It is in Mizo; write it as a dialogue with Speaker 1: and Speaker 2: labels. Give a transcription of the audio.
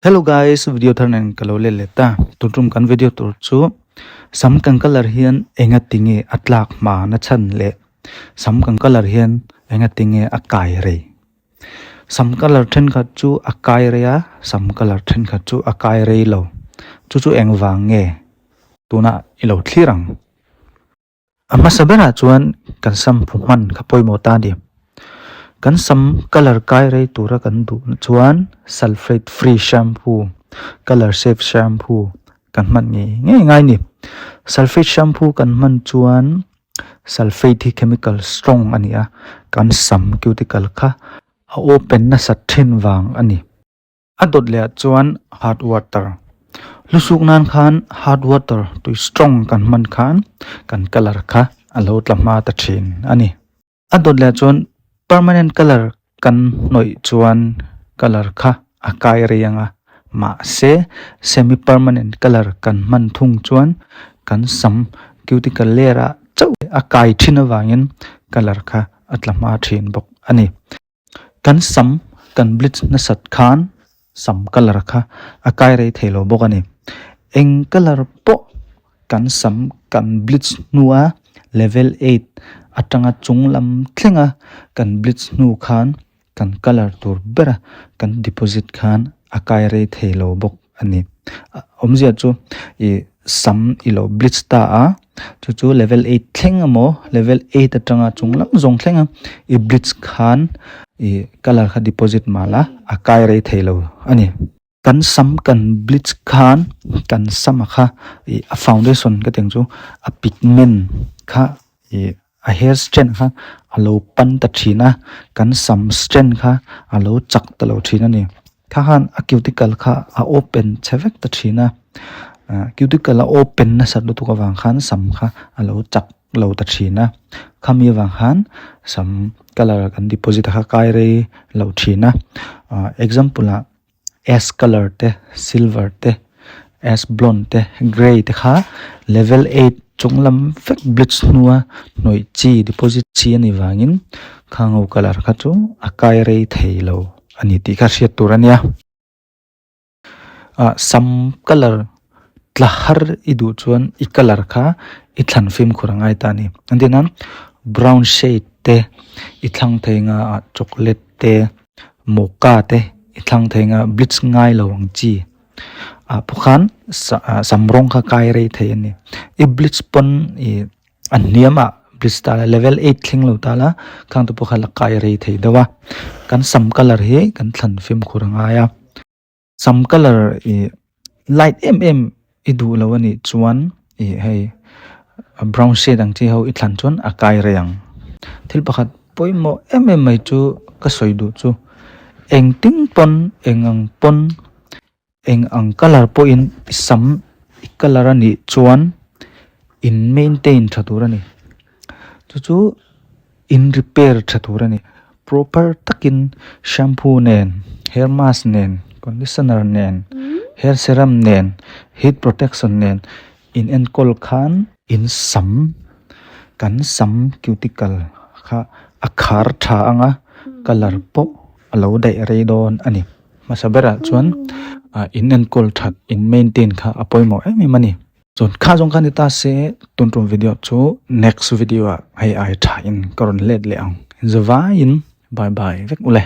Speaker 1: Hello guys, video thar nen ka lo let leh ta. Tuntum kan video tur chu sam kan colour hian enga tinge a tlak hma na chhan leh sam kan colour hian enga tinge a kai rei. Sam colour thenkhat chu a kai rei a, sam colour thenkhat chu a kai rei lo. Chu chu engvang nge tunah i lo thlir ang. A hmasa berah chuan kan sam phu hman kha pawimawh ta a ni. Kan sam colour kai rei tura kan duh chuan sulphate free shampoo, colour safe shampoo kan hman ngei ngei ngai a ni. Sulphate shampoo kan hman chuan sulphate hi chemical strong a ni a, kan sam cuticle kha a open nasat thin vang a ni. A dawt leh ah chuan hard water lusuk nan khan hard water tui strong kan hman khan kan colour kha a lo tla hma ta thin a ni. A dawt leh ah chuan permanent colour kan hnawih chuan colour kha a kai rei ang a mahse semi permanent colour kan hman thung chuan kan sam cuticle layer ah chauh a kai thin avangin colour kha a tla hma thin bawk a ni. Kan sam kan bleach nasat khan sam colour kha a kai rei thei lo bawk a ni. Eng colour pawh kan sam kan bleach hnua level eight atanga chung lam thlenga kan bleach hnu khan kan colour tur bera kan deposit khan a kai rei thei lo bawk a ni. Awmzia chu ih sam i lo bleach ta a chu chu level eight thleng emaw level eight atanga chung lam zawng thleng a i bleach khan ih colour kha deposit mal a a kai rei thei lo a ni. Kan sam kan bleach khan kan sama kha ih a foundation ka tih ang chu a pigment kha ih a hair strand kha a lo pan ta thin a kan sam strand kha a lo chak ta lo thin a ni kha khan a cuticle kha a open chhe vek ta thin a ah cuticle a open nasat lutuk avang khan sam kha a lo chak lo ta thin a khami avang khan sam colour kan deposit a kha kai rei lo thin a ah example ah. Ash colour te silver te ash blonde te grey te kha level eight chung lam vek bleach hnua hnawih chi deposit chi a nih vangin khang ho colour kha chu a kai rei thei lo a ni tih kha hriat tur a nia. Ah sam colour tla har i duh chuan i colour kha i thlan fimkhur a ngai ta a ni engtin nan brown shade te i thlang thei nga ah chocolate te. Mocha te i thlang thei nga bleach ngai lo ang chi ah pawh khan sam rawng kha kai rei thei a ni i bleach pawn ih a hniam ah bleach ta la level eight thleng lo ta la khang te pawh kha la kai rei thei deuh a kan sam colour hi kan thlan fimkhur a ngai a. Sam colour ih light em em i duh lo a nih chuan ih hei brown shade ang chi ho i thlan chuan a kai rei ang. Thil pakhat pawimawh em em mai chu ka sawi duh chu engtin pawn eng ang pawn eng ang colour pawhin i sam i colour a nih chuan in maintain tha tur a ni. Chu chu. In repair tha tur a ni. Proper takin shampoo nen, hair mask nen, conditioner nen, hair serum nen, heat protection nen in enkawl khan in sam kan sam cuticle kha a khar tha ang a, colour pawh a lo daih rei dawn a ni. Hmasa berah chuan in enkawl that in maintain kha a pawimawh em em a ni. Chuan kha zawng kha ni ta se tun tum video chu next video ah hei ai tha in ka rawn let leh ang zavaiin bye bye vek ule.